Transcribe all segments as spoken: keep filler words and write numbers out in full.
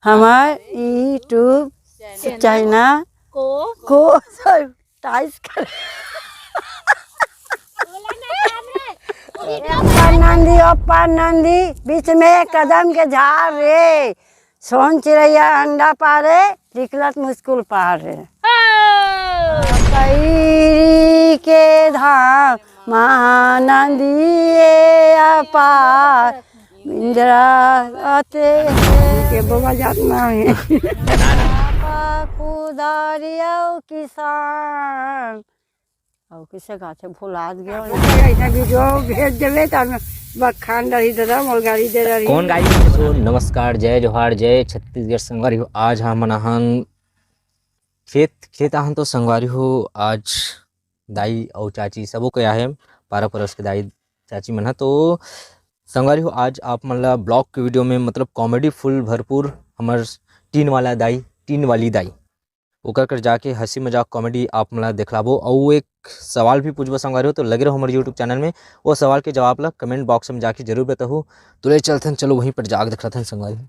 हमार YouTube channel को subscribe करें। अप्पा नंदी, अप्पा नंदी, बीच में कदम के झाड़ रे, सोन चिड़ैया अंडा पारे, निकलत मुस्कुल पार रे। पैरी के धाम महानंदी ए अपार, इंदिरा आते के बोबा जात ना है। कुदारी अउ किसान, अउ किसे गाथे भुलात गयो। ऐसा वीडियो भेज देवे त हम बखान रही दादा, मोर गाड़ी दे रही। कौन गाड़ी? So, नमस्कार, जय जोहार, जय छत्तीसगढ़ संगवारी हो। आज हमन आहन खेत, खेत आहन तो संगवारी हो, आज दाई अउ चाची सबो के आहे, पारा परोस के दाई चाची मन ह। तो संगवारी हो, आज आप मन ला vlog के वीडियो में, मतलब, comedy full भरपूर हमर टीन वाला दाई, टीन वाली दाई, ओकर कर जाके हंसी मजाक comedy आप मन ला देखलाबो। अउ एक सवाल भी पूछबो संगवारी हो, तो लगे रहो हमर YouTube चैनल में। वो सवाल के जवाब ला कमेंट बॉक्स में जाके जरूर बताहू। तो ले चलथन, चलो वहीं पर जाके देखलथन संगवारी हो।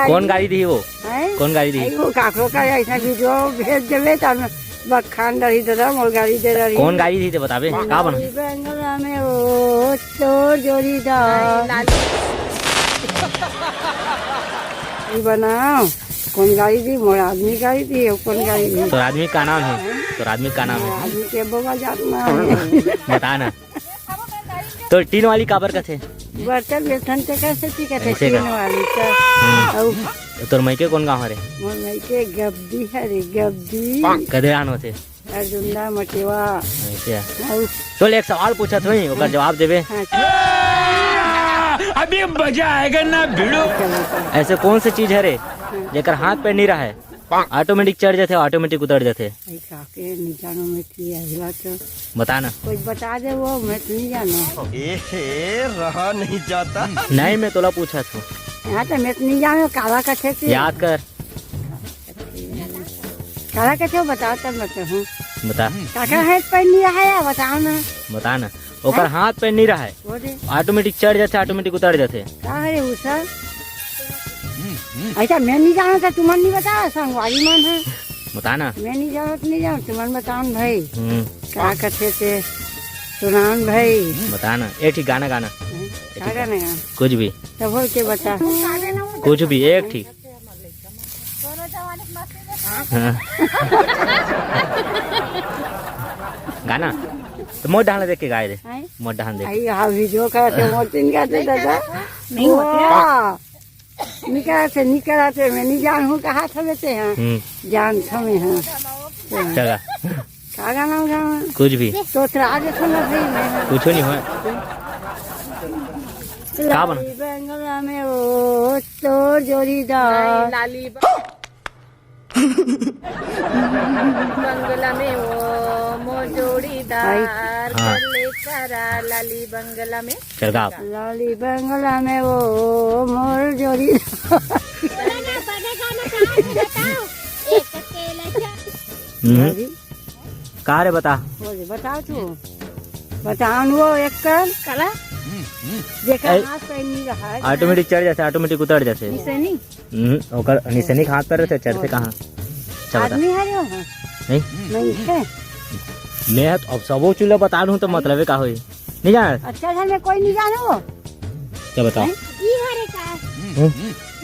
कौन गाड़ी दी वो? हैं? कौन गाड़ी दी? अरे वो काकरो का ऐसा वीडियो भेज देवे त हम बखान रही दादा, मोर गाड़ी दे रही। कौन गाड़ी दी ते बताबे? का बना? बंगला में वो तोर जोड़ीदार। ये बनाओ। कौन गाड़ी दी? मोर आदमी गाड़ी दी, वो कौन गाड़ी दी? तोर आदमी का नाम है? तोर आदमी का नाम है? आदमी के बोबा जात ना है। बता ना। तो टीन वाली काबर कथे? बर्तन बेसन ते कैसे ती कथे ऐसे टीन का? वाली तो। हम्म। अउ तोर मइके कौन गाँव हरे? मोर मइके गब्दी हरे, गब्दी। कदे आन होथे? अर्जुंदा मटेवा। ऐसे है। अउ तो ले एक सवाल पूछत होई, ओकर जवाब देबे। हाँ। अभी मजा आएगा ना भिड़ो। चलो, चलो। ऐसे कौन से चीज हरे, हाँ। जेकर हाथ पैर नहीं रहे? ऑटोमेटिक चढ़ जाथे, ऑटोमेटिक उतर जाथे। भाई, का के नहीं जानो मैं कि अगला तो। बता ना। कोई बता दे वो, मैं तो नहीं जानो। ए हे, रहा नहीं जाता। नहीं, मैं तोला पूछत हूँ। हाँ, तो मैं तो नहीं जानो, काला कथे से। याद कर। काला कथे, बताओ तब मैं कहूँ। बता। काका है, पैर नहीं रहा है, बताओ ना। बता ना। ओकर हाँ? हाथ पैर नहीं रहा है। वो दे। ऑटोमेटिक चढ़ जाथे, ऑटोमेटिक उतर जाथे। का है उषा? अच्छा, मैं नहीं जानत, तुमन नहीं बताओ, संगवारी मन है। बता ना। मैं नहीं जानत, नहीं जानत, तुमन बताओ न भाई। हम्म। का कथे ते सुनाओ न भाई। बता ना, एक ठीक गाना गाना। हैं? का गाना गाना? कुछ भी। तब हो के बता। कुछ भी, एक ठीक। हाँ। गाना तो मोर डहान देख के गाए दे। हैं? मोर डहान देख। आई, हाँ, वीडियो का तो मोर तीन का दे दादा। नहीं होते। वाह। निकल आते, निकल आते, मैं नहीं जान हूँ, कहा था बेटे, हाँ। हम्म। जान था मैं, हाँ। चला। का गाना गावा? कुछ भी। तो तेरा आज सुना भाई मैं। कुछ नहीं हुआ। का बना? लाली बंगला में वो तोर जोड़ीदार। लाली ब- बंगला में वो मोर जोड़ीदार। हाँ। कर ले करा लाली बंगला में। चल गा। लाली बंगला में वो मोर जोड़ीदार। हम्म। अरे। का रे बता? बोले, बताओ तू। बताओ न वो एक कर। काला? जेकर ए, हाथ पैर नहीं रहा है। ऑटोमेटिक चढ़ जाथे, ऑटोमेटिक उतर जाथे। निसैनी? हम्म, ओकर निसैनी के हाथ पैर रहथे, चढ़थे कहाँ? अच्छा बता। आदमी हरे हो? नहीं। नहीं है। मैं तो अब सबो चूल्हा बता दूँ तो मतलबे का होई? नहीं जाना? अच्छा, घर में कोई नहीं जाने वो? क्या बताओ? नहीं? ई हरे का? हम्म।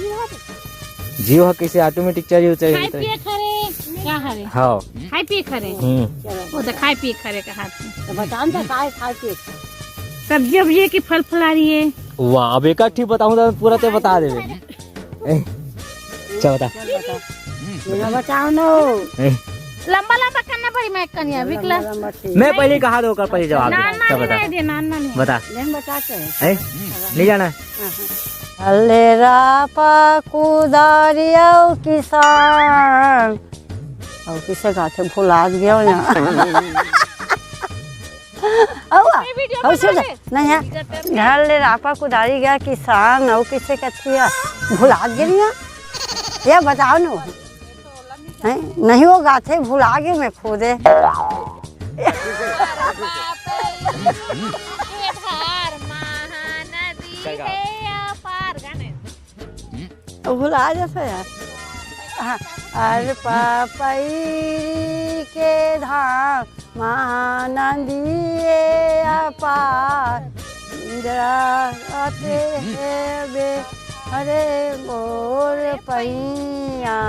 ई हरे। जियो ह कइसे ऑटोमेटिक चली उतरी खाए होता है। पिए खरे, का हरे? हाँ। खाए पिए खरे। हम्म। वो तो खाए पिए खरे का हाथ में। तो बताओ न तो काय खाए पिए? सब्जी उब्जी की फल फलारी है। वाह, अब एक आध ठीक बताऊँ तो पूरा ते बता देबे। ए, अच्छा बता। चल बता। बिना बताओ न हो। ए। लंबा लंबा करना पड़ी मैं कनिया, विकला। लंबा लंबा ठीक। मैं पहले कहा दो, ओकर पहले जवाब दे। नान अच्छा नान बता। नहीं दे, नान नान नहीं। बता। नहीं बताते हैं। ए, नहीं जाना। हल्ले रापा कुदारी अउ किसान। अउ किसे गाथे भुलात गयो ना। अउ आ, ये वीडियो अउ सुन, बना ले। नहीं है। हल्ले रापा कुदारी गया किसान, अउ किसे कथिया भुलात गयो ना। या बताओ नो। हैं? नहीं वो गाथे भुला गए मैं खुदे। के धार महानदी हे अपार। गाने। भुला जाता यार। हाँ, अरे पपई के धाम महानंदिये अपार, इंदिरा आते हे बे, अरे मोर पैया।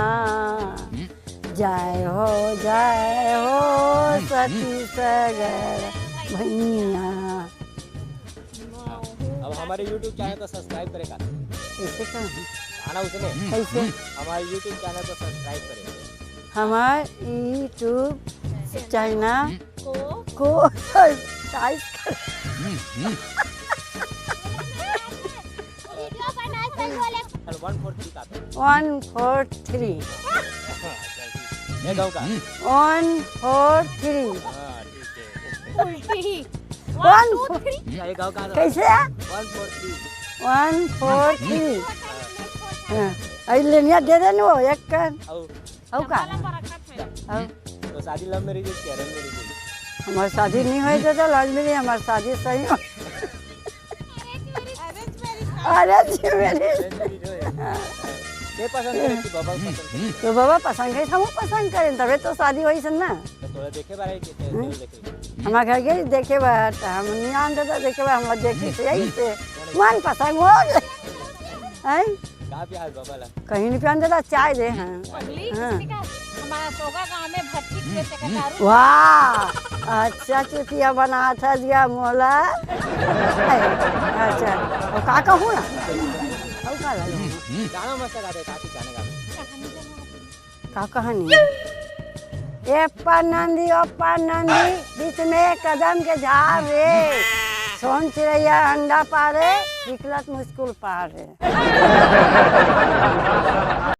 जय हो, जय हो सती सगर भैया। अब हमारे YouTube चैनल को सब्सक्राइब करेगा। कैसे करूँ? आना उसमें। कैसे? हमारे YouTube चैनल को सब्सक्राइब करेगा। हमारे YouTube चैनल को को टाइप कर। वीडियो बनाए से बोले चल वन फोर थ्री का तो। One four three। ये गाँव का। One four three। हाँ ठीक है। उल्टी ही One टू थ्री ये गाँव का। कैसे? वन फोर थ्री। One four three। हाँ, अरे लेनिया दे दे नु एक कर। अब हौ का? पर रखत है हौ। तो शादी लव मैरिज क्या, अरेंज मैरिज? हमार शादी नहीं होई दादा, लव मैरिज, हमार शादी सही हो। अरे जी मेरी। अरेंज मैरिज हो। ये पसंद करे कि बाबा पसंद करे? तो बाबा पसंद करे, हम पसंद करें, तबे तो शादी होई सन ना। तो थोड़ा देखे बारे कि कैसे देखे। हमार घर के देखे बा, त हम नहीं आन दादा देखे बा, हम देखे से यही से मन पसंद हो गए। हैं? का प्यार बाबा ला? कहीं नहीं पहन दादा, चाय दे हैं। अगली हाँ। किसने कहा? हमारा सोगा गांव में भट्टी के चकतारू। वाह, अच्छा चुतिया बना था दिया मोला। अच्छा, और का कहूँ ना? और का लगा? गाना मस्त गाते, काफी गाने गाते। का कहानी? ए पा नंदी, ओ पा नंदी, बीच में कदम के झाड़ रे। सोन चिड़ैया अंडा पारे, निकलत मुश्किल पार रे।